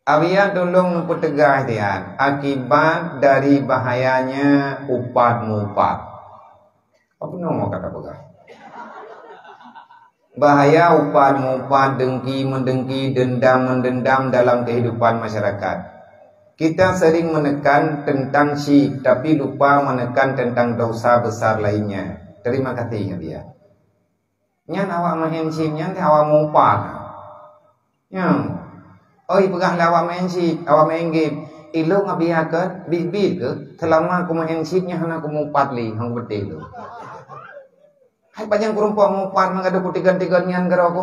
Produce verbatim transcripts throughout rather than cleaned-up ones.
Abian tulông peuteugaih tian akibat dari bahayanya upat-mupat. Apa nama kata peugah? Bahaya upat-mupat, dengki-mendengki, dendam-mendendam dalam kehidupan masyarakat. Kita sering menekan tentang syib, tapi lupa menekan tentang dosa besar lainnya. Terima kasih, Abian. Nyan awak meu'en syib nyan teuh awak mupat. Nyan. Oi, peugah lé awak meu'en syib, awak meu'en game. Ilông Abian keu, bit-bit keu, seulama ku meu'en syib nyan hana ku mupat lé, hana ku beutôi lé. Hai pajan ku rumpok mupat meugadôh ku tigon-tigon nyan keudroe ku.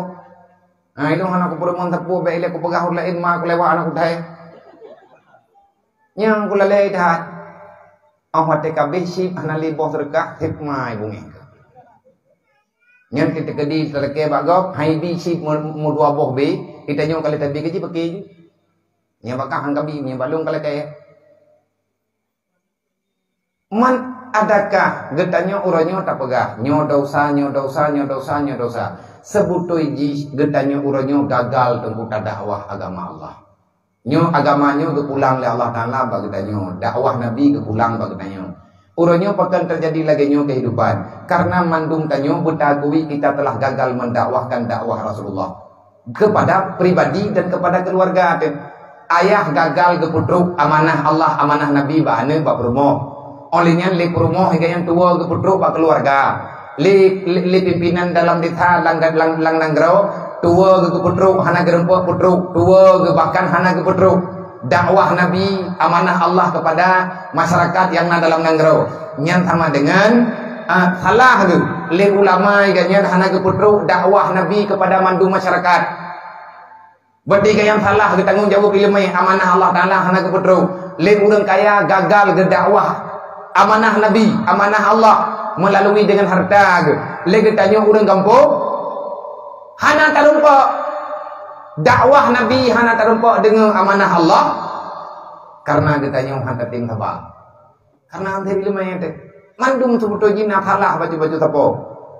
Ha, ilông hana ku peurumoh teupeu, bèk ilèe ku peugah ureueng laén ma ku lewat hana ku thèe. Nyan ku lalè that. Oh, watèe ka abéh syib hana lé boh seudeukah, hikmah bungéh. Nyan kita keudi talakèe bak gob, hai bi syib mu-, mu dua boh bi, kita nyoe kali tabi keji pakai ju. Nyan bakah hang kabi, nyan balong ka lakèe. Man adakah geutanyoe uroe nyoe tapeugah, nyoe dosa, nyoe dosa, nyoe dosa, nyoe dosa? Seubutôi jih geutanyoe uroe nyoe gagal teungku tadakwah agama Allah. Nyoe agama nyoe geupulang lé Allah Taala bak geutanyoe, dakwah Nabi geupulang bak geutanyoe. Uroe nyoe pakon teujadi lagèe nyoe keuhidupan, kareuna mandum tanyoe beutagui kita telah gagal mendakwahkan dakwah Rasulullah kepada pribadi dan kepada keluarga teuh. Ayah gagal geupeutrok amanah Allah, amanah Nabi bak aneuk, bak peurumoh. Óh lheueh nyan lé peurumoh nyang tuwoe geupeutrok bak keluarga. Lé, lé, lé pimpinan dalam desa lam, lam, lam nanggroe, tuwoe geupeutrok hana geureumpok peutrok, tuwoe geu bahkan hana geupeutrok. Dakwah Nabi, amanah Allah kepada masyarakat nyang na dalam nanggroe. Nyan sama dengan, ah, salah geuh lé ulama nyang nyan hana geupeutrok dakwah Nabi kepada mandum masyarakat. Berarti nyang salah geutanggong jaweueb ileumèe, amanah Allah Taala hana geupeutrok. Lé ureueng kaya gagal geudakwah amanah Nabi, amanah Allah melalui dengan harta geuh. Lé geutanyoe ureueng gampông hana tarumpok dakwah Nabi, hana tarumpok deungon amanah Allah, kareuna geutanyoe hana tatem saba. Kareuna anté ileumèe teuh. Mandum seubutôi jih na salah bacut-bacut sapo.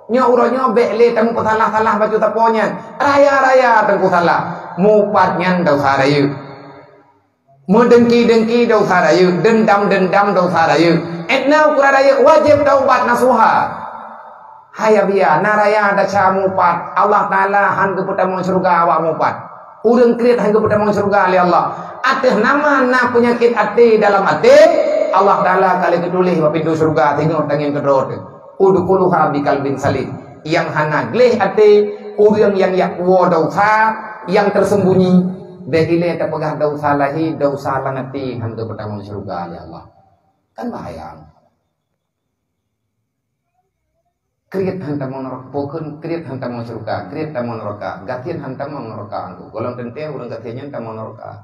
Nyoe uroe nyoe bèk lé tamupeusalah-salah bacut sapo nyan. Raya-raya teungku salah. Mupat nyan dosa rayeuk. Meudengki-dengki dosa rayeuk, dendam-dendam dosa rayeuk. Edna ukeue rayeuk wajéb taubat nasuha. Hai Abian, na raya desya mupat, Allah Taala han geupeutamong syeuruga awak mupat. Ureueng kriet han geupeutamong syeuruga lé Allah. Ateueh nama na peunyakét até dalam até, Allah Taala ka lheueh geutuléh bak pintoe syeuruga singoh tangieng keudroe teuh. Udkhuluha biqalbin salim. Nyang hana gleh até, ureueng nyang jak puwoe desya nyang tersembunyi, bèk ilèe tapeugah desya lahé, desya lam até han geupeutamong syeuruga lé Allah. Kan bahaya. Kriet han tamong neuraka, pakon kriet han tamong syeuruga, kriet tamong neuraka, gasien han tamong neuraka. Gohlom teuntèe ureueng gasien nyan tamong neuraka.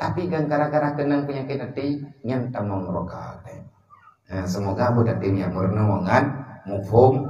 Tapi kan gara-gara keunong peunyakét até, nyan tamong neuraka. Nah, semoga buet até nyan meurunoe ngon muphom.